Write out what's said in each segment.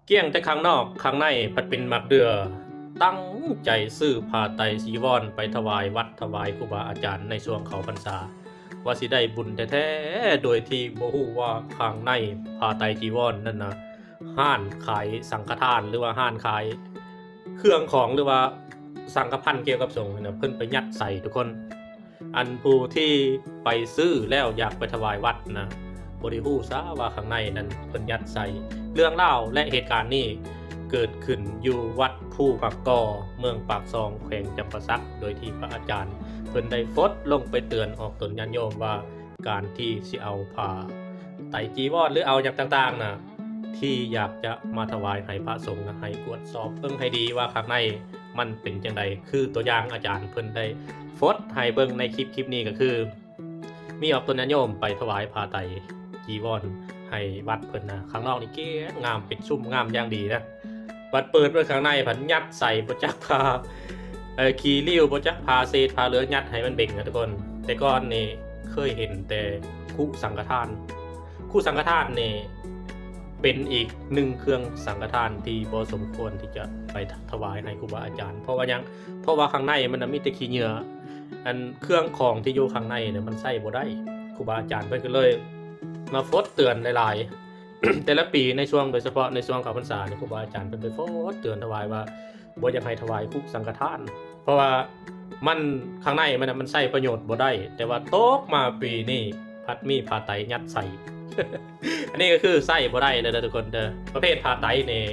ກ້ຽງແຕ່ຂ້າງນອກ ຂ້າງໃນພັດເປັນໝາກເດື່ອ. ຕັ້ງໃຈຊື້ຜ້າໄຕຈີວອນໄປຖວາຍວັດ ຖວາຍຄູບາອາຈານໃນຊ່ວງເຂົ້າພັນສາ ວ່າຊິໄດ້ບຸນແທ້ໆ ໂດຍທີ່ບໍ່ຮູ້ວ່າຂ້າງໃນຜ້າໄຕຈີວອນນັ້ນນະ ຮ້ານຂາຍສັງຄະທານ ຫຼືວ່າຮ້ານຂາຍເຄື່ອງຂອງ ຫຼືວ່າສັງຄະພັນກ່ຽວກັບສົງນັ້ນນະ ເພິ່ນໄປຍັດໃສ່ທຸກຄົນ. ອັນຜູ້ທີ່ໄປຊື້ແລ້ວຢາກໄປຖວາຍວັດນະ ບໍ່ໄດ້ຮູ້ຊະວ່າຂ້າງໃນນັ້ນເພິ່ນຍັດໃສ່. ເລື່ອງລາວ ແລະ ເຫດການນີ້ເກີດຂຶ້ນຢູ່ວັດພູໝາກກໍ ເມືອງປາກຊ່ອງ ແຂວງຈຳປາສັກ ໂດຍທີ່ພະອາຈານເພິ່ນໄດ້ຟົດລົງໄປເຕືອນອອກຕົນຍາດໂຍມວ່າ ການທີ່ຊິເອົາຜ້າໄຕຈີວອນ ຫຼືເອົາຫຍັງຕ່າງໆນະ ທີ່ຢາກຈະມາຖວາຍໃຫ້ພະສົງນະ ໃຫ້ກວດສອບເບິ່ງໃຫ້ດີວ່າຂ້າງໃນມັນເປັນຈັ່ງໃດ. ຄືຕົວຢ່າງອາຈານເພິ່ນໄດ້ຟົດໃຫ້ເບິ່ງໃນຄລິບ ຄລິບນີ້ກໍຄື ມີອອກຕົນຍາດໂຍມໄປຖວາຍຜ້າໄຕຈີວອນໃຫ້ວັດເພິ່ນນະ ຂ້າງນອກນີ້ກ້ຽງງາມ ເປັນຊຸ່ມງາມຢ່າງດີນະ. ບັດເປີດເບິ່ງຂ້າງໃນ ພັດຍັດໃສ່ ບໍ່ຈັກຜ້າ ເອີ ຂີ້ລິ້ວ ບໍ່ຈັກຜ້າເສດຜ້າເຫຼືອ ຍັດໃຫ້ມັນເບັງນະທຸກຄົນ. ແຕ່ກ່ອນນີ້ເຄີຍເຫັນແຕ່ຄຸສັງຄະທານ. ຄຸສັງຄະທານນີ້ເປັນອີກໜຶ່ງເຄື່ອງສັງຄະທານທີ່ບໍ່ສົມຄວນທີ່ຈະໄປຖະ ຖວາຍໃຫ້ຄູບາອາຈານ. ເພາະວ່າຫຍັງ? ເພາະວ່າຂ້າງໃນມັນນະມີແຕ່ຂີ້ເຫຍື້ອ ອັນເຄື່ອງຂອງທີ່ຢູ່ຂ້າງໃນນະ ມັນໃຊ້ບໍ່ໄດ້. ຄູບາອາຈານເພິ່ນກໍເລີຍມາຟົດເຕືອນຫຼາຍໆ ແຕ່ລະປີໃນຊ່ວງ ໂດຍສະເພາະໃນຊ່ວງເຂົ້າພັນສານີ້ ຄູບາອາຈານເພິ່ນໄປຟົດເຕືອນຖວາຍວ່າ ບໍ່ຢາກໃຫ້ຖວາຍຄຸສັງຄະທານ ເພາະວ່າມັນ ຂ້າງໃນມັນນະ ມັນໃຊ້ປະໂຫຍດບໍ່ໄດ້. ແຕ່ວ່າຕົກມາປີນີ້ ພັດມີຜ້າໄຕຍັດໃສ່. ອັນນີ້ກໍຄືໃຊ້ບໍ່ໄດ້ເດີທຸກຄົນເດີ. ປະເພດຜ້າໄຕນີ້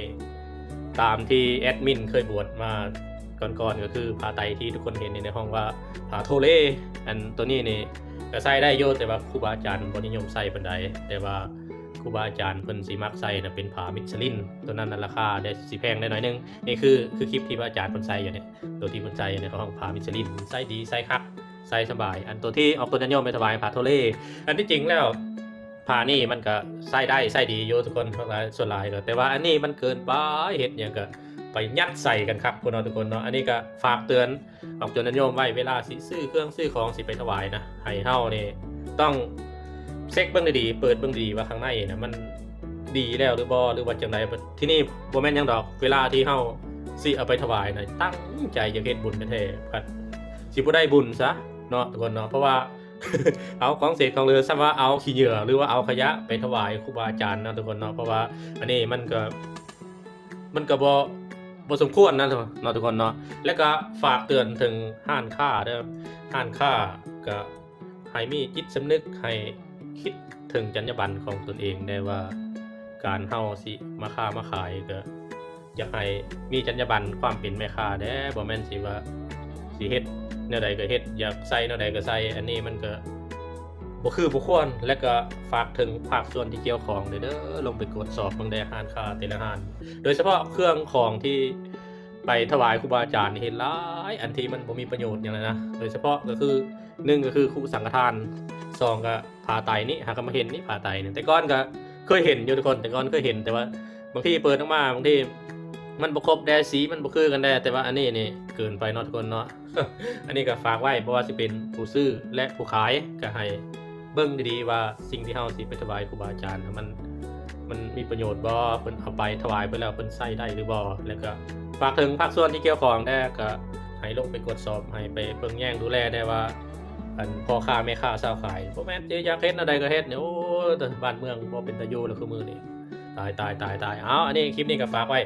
ຕາມທີ່ແອດມິນເຄີຍບວດມາກ່ອນໆ ກໍຄືຜ້າໄຕທີ່ທຸກຄົນເຫັນໃນຫ້ອງວ່າຜ້າໂທເລ. ອັນໂຕນີ້ນີ້ກໍໃຊ້ໄດ້ຢູ່ ແຕ່ວ່າຄູບາອາຈານບໍ່ນິຍົມໃຊ້ປານໃດ. ແຕ່ວ່າຄູບາອາຈານເພິ່ນຊິມັກໃຊ້ນະ ເປັນຜ້າມິດສະລິນ ໂຕນັ້ນນະລາຄາໄດ້ ຊິແພງໄດ້ໜ້ອຍໜຶ່ງ. ນີ້ຄື ຄືຄລິບທີ່ພະອາຈານເພິ່ນໃສ່ຢູ່ນີ້ ໂຕທີ່ເພິ່ນໃສ່ຢູ່ນີ້ ເຂົາຮ້ອງຜ້າມິດສະລິນ ໃຊ້ດີ ໃຊ້ຄັກ ໃຊ້ສະບາຍ. ອັນໂຕທີ່ອອກຕົນຍາດໂຍມໄປຖວາຍ ຜ້າໂທເລ. ອັນທີ່ຈິງແລ້ວ ຜ້ານີ້ມັນກະໃຊ້ໄດ້ໃຊ້ດີຢູ່ທຸກຄົນ ສ່ວນຫຼາຍກໍ ແຕ່ວ່າອັນນີ້ມັນເກີນໄປ ເຮັດຫຍັງກະໄປຍັດໃສ່ກັນຄັກພຸ້ນເນາະທຸກຄົນເນາະ. ອັນນີ້ກະຝາກເຕືອນ ອອກຕົນຍາດໂຍມໄວ້ ເວລາຊິຊື້ເຄື່ອງຊື້ຂອງ ຊິໄປຖວາຍນະ ໃຫ້ເຮົານີ້ຕ້ອງເຊັກເບິ່ງດີໆ ເປີດເບິ່ງດີວ່າຂ້າງໃນນະ ມັນດີແລ້ວຫຼືບໍ່ ຫຼືວ່າຈັ່ງໃດ. ທີນີ້ບໍ່ແມ່ນຫຍັງດອກ ເວລາທີ່ເຮົາຊິເອົາໄປຖວາຍນະ ຕັ້ງໃຈຢາກເຮັດບຸນແທ້ໆ ພັດຊິບໍ່ໄດ້ບຸນຊະເນາະທຸກຄົນເນາະ. ເພາະວ່າ ເອົາຂອງເສດຂອງເຫຼືອ ສ່ຳວ່າເອົາຂີ້ເຫຍື້ອ ຫຼືວ່າເອົາຂະຫຍະໄປຖວາຍຄູບາອາຈານເນາະທຸກຄົນເນາະ. ເພາະວ່າອັນນີ້ມັນກໍ ມັນກໍບໍ່ ບໍ່ສົມຄວນນະເນາະທຸກຄົນເນາະ. ແລ້ວກໍຝາກເຕືອນເຖິງຮ້ານຄ້າເດີ ຮ້ານຄ້າກໍໃຫ້ມີຈິດສຳນຶກ ໃຫ້ຄິດເຖິງຈັນຍາບັນຂອງຕົນເອງແດ່ວ່າ ການເຮົາຊິມາຄ້າມາຂາຍກໍ ຢາກໃຫ້ມີຈັນຍາບັນຄວາມເປັນແມ່ຄ້າແດ່ ບໍ່ແມ່ນຊິວ່າຊິເຮັດແນວໃດກໍເຮັດ ຢາກໃສ່ແນວໃດກໍໃສ່. ອັນນີ້ມັນກໍບໍ່ຄືບໍ່ຄວນ. ແລະກໍຝາກເຖິງພາກສ່ວນທີ່ກ່ຽວຂ້ອງເດີ ລົງໄປກວດສອບເບິ່ງແດ່ ຮ້ານຄ້າແຕ່ລະຮ້ານ ໂດຍສະເພາະເຄື່ອງຂອງທີ່ໄປຖວາຍຄູບາອາຈານນີ້ ເຫັນຫຼາຍອັນທີ່ມັນບໍ່ມີປະໂຫຍດຫຍັງເລີຍນະ. ໂດຍສະເພາະກໍຄື ໜຶ່ງກໍຄືຄຸສັງຄະທານ ສອງກໍຜ້າໄຕນີ້ ຫາກໍມາເຫັນນີ້ຜ້າໄຕນີ້ ແຕ່ກ່ອນກໍເຄີຍເຫັນຢູ່ທຸກຄົນ ແຕ່ກ່ອນເຄີຍເຫັນ ແຕ່ວ່າບາງທີເປີດອອກມາ ບາງທີມັນບໍ່ຄົບແດ່ ສີມັນບໍ່ຄືກັນແດ່. ແຕ່ວ່າອັນນີ້ນີ້ເກີນໄປເນາະທຸກຄົນເນາະ. ອັນນີ້ກໍຝາກໄວ້ ບໍ່ວ່າຊິເປັນຜູ້ຊື້ ແລະ ຜູ້ຂາຍ ກໍໃຫ້ເບິ່ງດີໆວ່າສິ່ງທີ່ເຮົາຊິໄປຖວາຍຄູບາອາຈານນະ ມັນ ມັນມີປະໂຫຍດບໍ່ ເພິ່ນເອົາໄປຖວາຍເພິ່ນແລ້ວເພິ່ນໃຊ້ໄດ້ຫຼືບໍ່. ແລ້ວກໍຝາກເຖິງພາກສ່ວນທີ່ກ່ຽວຂ້ອງແດ່ ກໍໃຫ້ລົງໄປກວດສອບ ໃຫ້ໄປເບິ່ງແຍງດູແລແດ່ວ່າ ອັນພໍ່ຄ້າແມ່ຄ້າຊາວຂາຍ ບໍ່ແມ່ນຊິຢາກເຮັດແນວໃດກໍເຮັດນີ້ ໂອ້ຍ ແຕ່ບ້ານເມືອງບໍ່ເປັນຕາຢູ່ແລ້ວ ຄືມື້ນີ້ ຕາຍ ຕາຍ ຕາຍ ຕາຍ. ເອົາ ອັນນີ້ຄລິບນີ້ກໍຝາກໄວ້